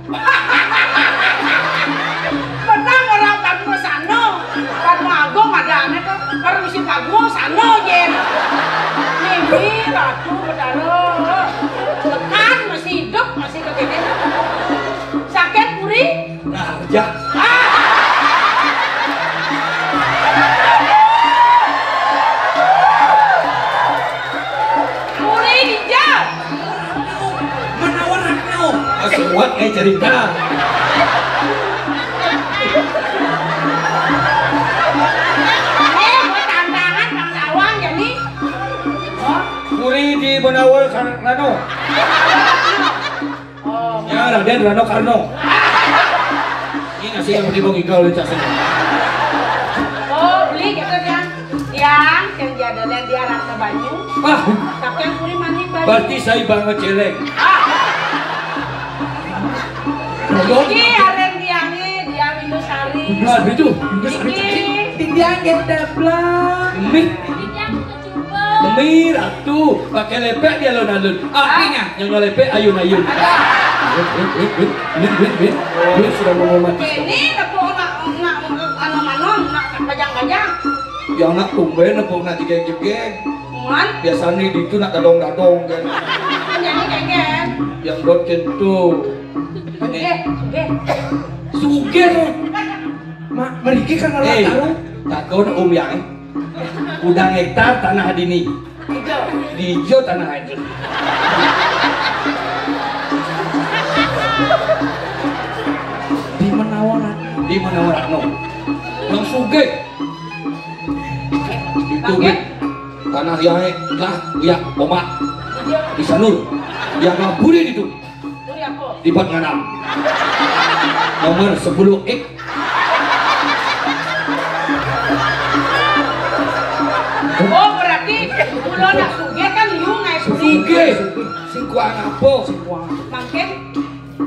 Menang orang Padmasana. Padma Agung ada aneh tuh. Permisi Padma sana, Jen. Mimi, Ratu, Betara. Tekan, masih hidup, masih kegede. Sakit, Puri? Nah, ya. Puri dijal. Menawa Ratno. Sewat eh cerita. Eh, buat tantangan Bang Dawang jadi. Puri di Menawa Ratno. Oh. Ya, Raden Rano Karno. Ini nasi yang beli bong igal, Cak. Oh, beli gitu, Yang. Yang, yang dia ada, yang dia rasa banyu. Ah. Tapi yang kuli mani banyu. Berarti saya banget celeng. Ah. Tolong. Iki aren tiangnya, dia Windu Sari. Nah, itu. Windu Sari. Iki. Tindiang geteplak. Ini. Ini aku Mir, atuh, pakai lepek dia alun-alun. Artinya, yang ngelepek ayun-ayun. Win, win, win, win, win, win, win. Win sudah mau mati. Ini tepuk nak, nak, anu, anu, nak bajang-bajang. Ya nak tumben tepuk nak jegeg-jegeg. Man? Biasanya di itu nak dadong-dadong kan. Nyanyi kengken. Yang dot kentu. Sugih, sugih. Sugih. Mak, meriki kan orang tahu. Takon Om Yang. Udang hektar tanah dini. Ijo. Di ijo tanah aja. Di Menawa Ratno. Di Menawa Ratno. Yang sugih. Itu, Bit. Tanah yang lah, ya, omak. Di Sanur. Yang ngaburi itu. Lipat nganam. Nomor sepuluh X. Oh, berarti kula nak sugih kan yu ngai sugih. Sugih. Sing kuang apa? Sing kuang. Mangkin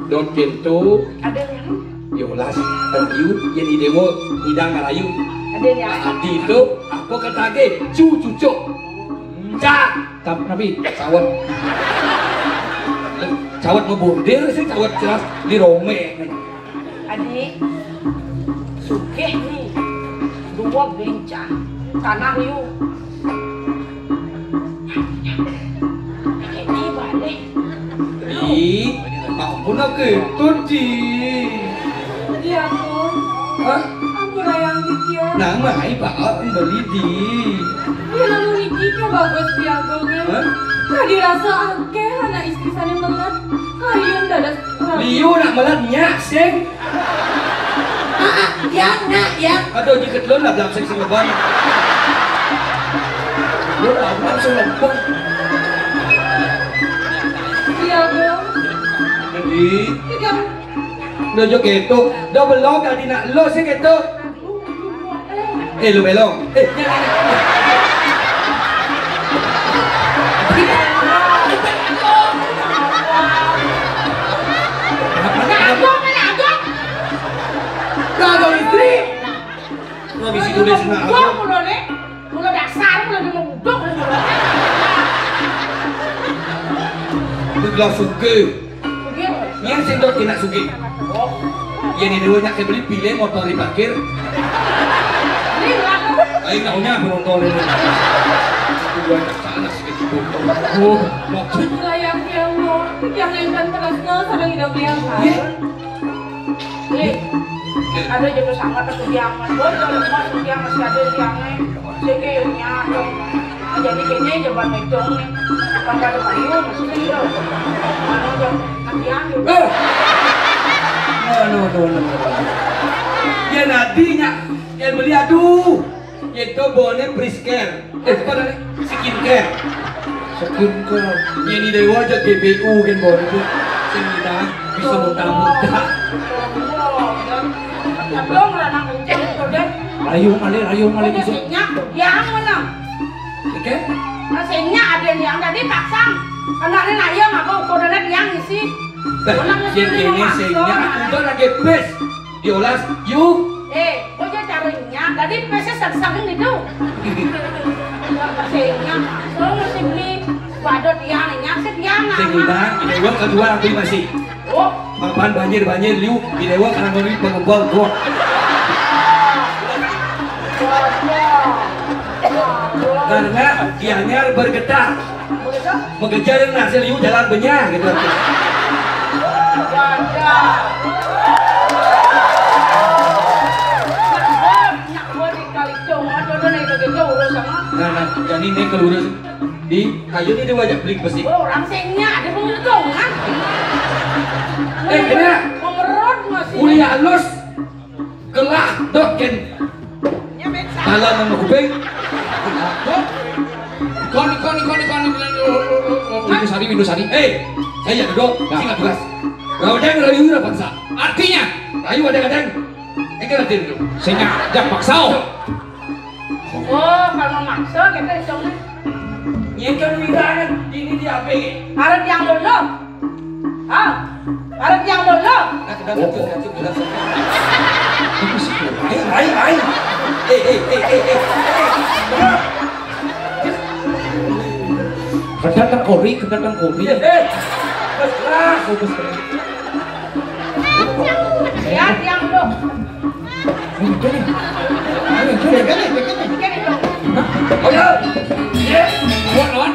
dot pintu. Ada yang yolas. Yu, yang idewo idang ngalayu. Ada yang adi itu apa ketagih? Cu cucuk. Cak. Tapi sawet. Sawet ngebordir sih, sawet jelas di Rome. Adi, sugih nih. Dua gelincang. Tanah yu. Ini balik. Ih, ampun aku itu, Di. Iya, Kong. Hah? Ampun, ayang Ditya. Nah, mai Pak, beli di. Iya, lalu niki coba bos piagongnya. Hah? Tadi rasa akeh anak istri sana melet. Kalian dadas. Liu nak melet nyak sing. Ah, ah, yang nak, yang. Aduh, jiket lo nak bilang sing sing leban. Lo nak bilang sing leban. Iya, Kong. Jadi. Iya. Dojo keto, do belong tadi nak lo sih keto. Eh, lu belong. Eh, jangan. Kenapa nak? Kagak istri. Lo bisi dulu. Wah, mula ni. Mula dasar, mula ni mau uduk. Gelas sugih. Sugih. Nyén sing dot kena sugih. Oh. Yén ini dua nyak beli pilih motor diparkir. Beli berapa? Ayo nak punya penonton ini. Dua nyak sana sugih. Oh, maksud. Sayang ya Allah, yang lain kan terus ke sareng hidup dia kan. Iya. Nih, ada jodoh sangat aku diangan. Bos, kalau cuma aku diangan, masih ada diangan. Saya kayaknya, jadi kayaknya jawaban itu nih. Bangga ada kayu, maksudnya gitu. Mana jam nantian gitu. Eh. No, no, no, no, no. Ya, nantinya, ya, beli, aduh. Itu bone Prisker. Eh, apa namanya? Skincare. Skincare. Ini dewa aja G B U kan bone itu. Sing kita bisa muntah-muntah. Abang anak kencing itu deh. Rayu malih, rayu malih bisa. Nyak, yang mana? Oke? Nah, sing nyak ada yang tadi paksa. Karena ada nanya apa ukurannya yang isi. Nah, yang ini sing nyak udah lagi bes. Diolas, yuk. Eh, kok dia caranya? Tadi pesnya saking-saking gitu. Enggak, pesnya. Soalnya masih beli badut yang, yang sih yang. Sing udah, di dewa kedua aku masih. Oh. Papan banjir-banjir liu, di dewa karena beli pengembang gua. Karena Gianyar bergetar. Mengejar nasi liu jalan benyah gitu. Nah, nah, jadi ini kelurus di kayu ini wajah beli besi. Orang singnya ada pengetungan. Eh, kena. Memerut masih. Uli halus. Kelah, dok, ken. Dalam nama kuping. Kon, kon, kon, kon, Windu Sari, Windu Sari. Eh, saya duduk, ya. Ingat tugas. Rawadang rayu rapansa. Artinya, rayu ada kadang. Ini latihan dulu. Sehingga, jangan paksa. Oh, kalau maksa kita hitungnya. Nyengkel wirangan, ini di A P G. Harus yang dulu. Ah, arep yang lolo. Nah, kedang, kedang, kedang, kedang. Ayo, ayo, ayo. Eh, eh, eh, eh, eh. Kedang tengkori, kedang tengkori. Eh, eh. Bos kelas, bos kelas. Ya, yang lo. Ini, ini. Ini, ini, ini, ini. Ini, ini. Hah? Oh, ya. Iya. Kuat, lawan.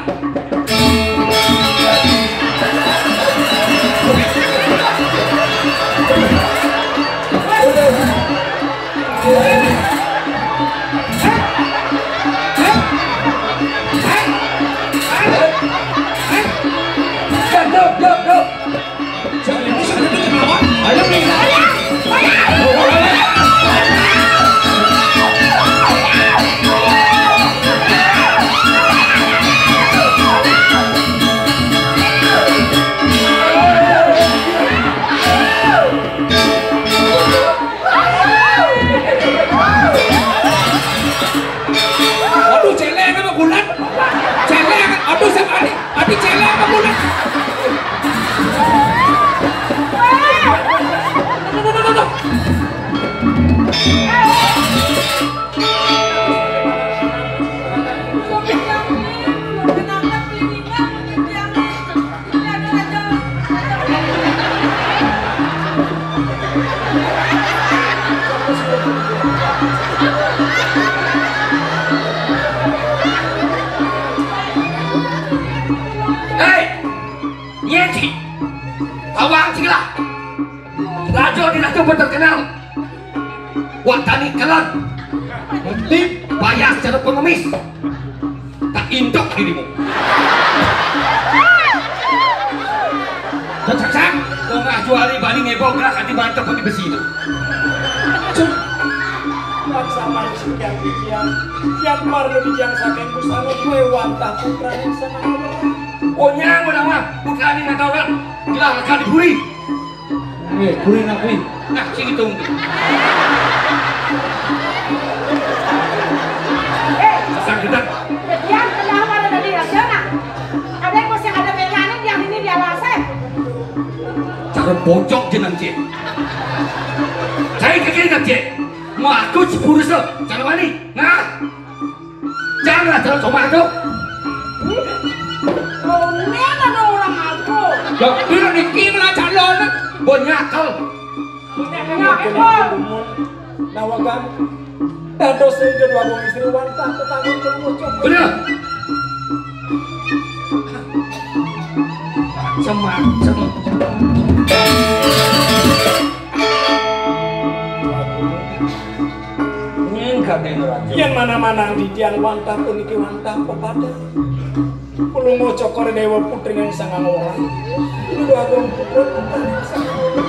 Aduh, celeng apa bulan? Celeng, aduh, sekali. Aduh, celeng apa bulan? Aduh, aduh, aduh, aduh. Hei! Nyén ci. Tawang ci gelah. Raja di raja terkenal. Wak tani kelang. Penting payah secara pengemis. Tak indok dirimu. Cak, cak, cak. Tengah juari bani ngebok gerak hati mantep di besi itu. Cuk. Paksa manusia yang dikian. Yang parno dijang saking busana kue wantah putra yang sama. Oh, nyang udah mah. Putra ini nggak tahu kan. Gelah akan diburi. Eh, kuwi nak kuwi. Nah, sing itu mungkin. Eh, sang gedang. Jadian kenapa ada tadi raja, nah? Ada yang masih ada belanya yang ini dia rasa. Cara bocok jeneng, Cik. Saya kekira, Cik. Aku si Purus to, calon wani. Nah. Jangan calon somah to. Ini ada orang aku. Ya, ini niki malah calon. Banyak kal. Banyak kal. Nawagan. Dados ing kedua wong istri wantah tetangga kelungguh. Bener. Semak, semak. Yen mana-mana titiang wantah puniki wantah pepadan. Kulunga Cokor Dewa putrining Sang Angoran. Kulunga Agung putra putraning Sang Angoran.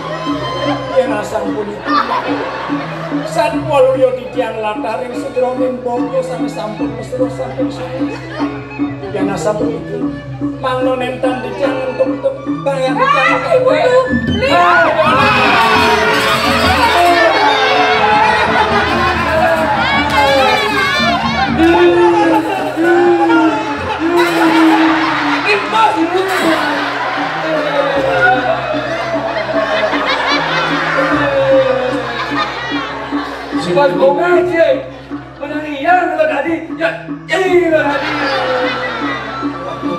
Yen asam puniki, satwaluya titiang lataring sedraning bangsa sami sampun mesra sampun suci. Yen asam puniki, mangda nenten titiang entuk-entuk bayang titiang. Ibu, Li. Siwal bunga, Cik. Penarian lo tadi. Ya, ini lo tadi.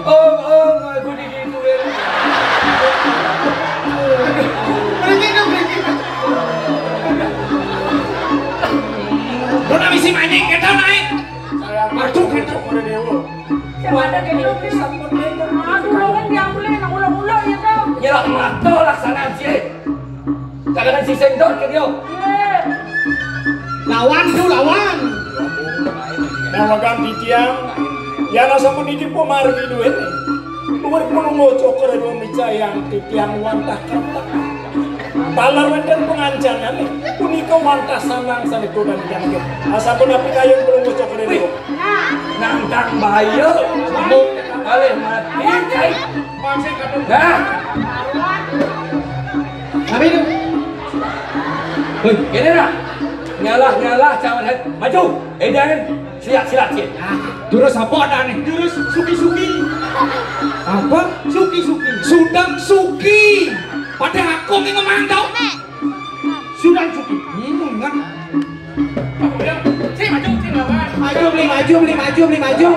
Oh, oh, aku digituin. Berhenti dong, berhenti. Lo nak misi mancing, kita naik. Aduh, kacau pada dewa. Siapa ada kayak gitu? Aduh, kan diambilin yang ulo-ulo ya, Kak. Nyelak mata laksana, Cik. Jangan si sendok ke dia. Lawan tu, lawan. Nawagan titiang, ya rasa puniki pamargi duwene. Luwih Palungguh Cokor Dewa Micayang titiang wantah kata. Taler wenten pangancanane, punika wantah sanang sane tudan titiang. Asampun apikayun Palungguh Cokor Dewa. Nantang bahaya, mung kalih mati, cai. Nah. Tapi itu. Hei, kene nah. Nyalah-nyalah cawan het. Maju. Edan. Silat-silat, cai. Nah, jurus apa nih? Jurus suki-suki. Apa? Suki-suki. Sudang suki. Pada aku nih ngomong tau. Sudang suki. Hmm, kan. Sini maju, sini lawan. Maju, beli maju, beli maju, beli maju.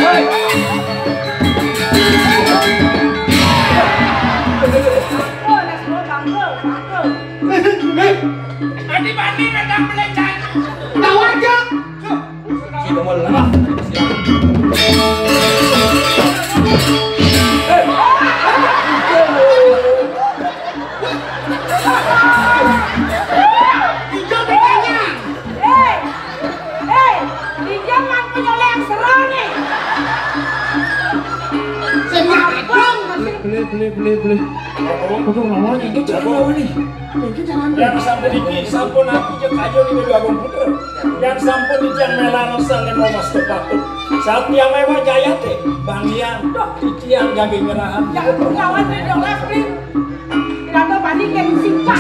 Hei. Hei. Adi Bani datang beli cai. Tahu aja. Kita mau lemah. Hei. Hei, hei, dia mah punya yang seru nih. Sing ngadong. Beli, beli, beli, beli. Aduh, lawan itu cara lawan nih. Ini cara. Yang sampai iki sampun aku cek aja nih dua komputer. Yang sampun iki yang melano sane mau mas kepatu. Satya mewa jayate, Bang Hyang. Duh, titiang gawe nyerahan. Jangan lawan dia dong, Astrid. Kenapa panik yang simpah?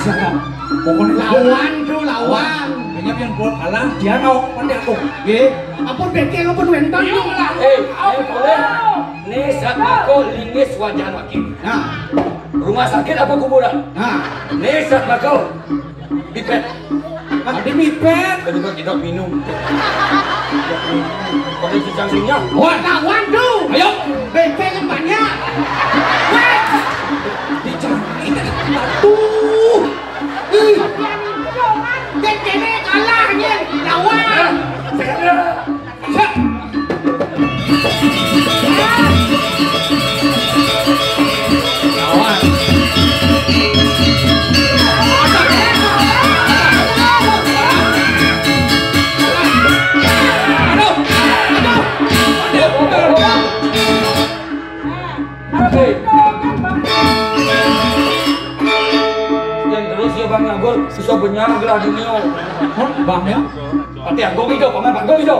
Pokoknya lawan tuh, lawan. Banyak yang buat kalah, dia mau pakai aku. Ye, apa beke apa wenten? Iya lah. Eh, eh, boleh. Nih, saat aku lingis wajah lagi. Nah. Rumah sakit apa kuburan? Nah. Nih, saat aku. Pipet. Ada pipet. Kedua kita minum. Pakai cicang sinyal. Wah, lawan tuh. Ayo. Beke yang banyak. Weh. Dicari batu. Ih. Yang kene kalah, Nyen. Lawan. Saya. Siap. Lawan. Aduh. Aduh. Hei. Yang terus ya Bang Nagor, susah benyang gelah dunia. Hah? Bang ya? Pati aku gitu, paman aku gitu.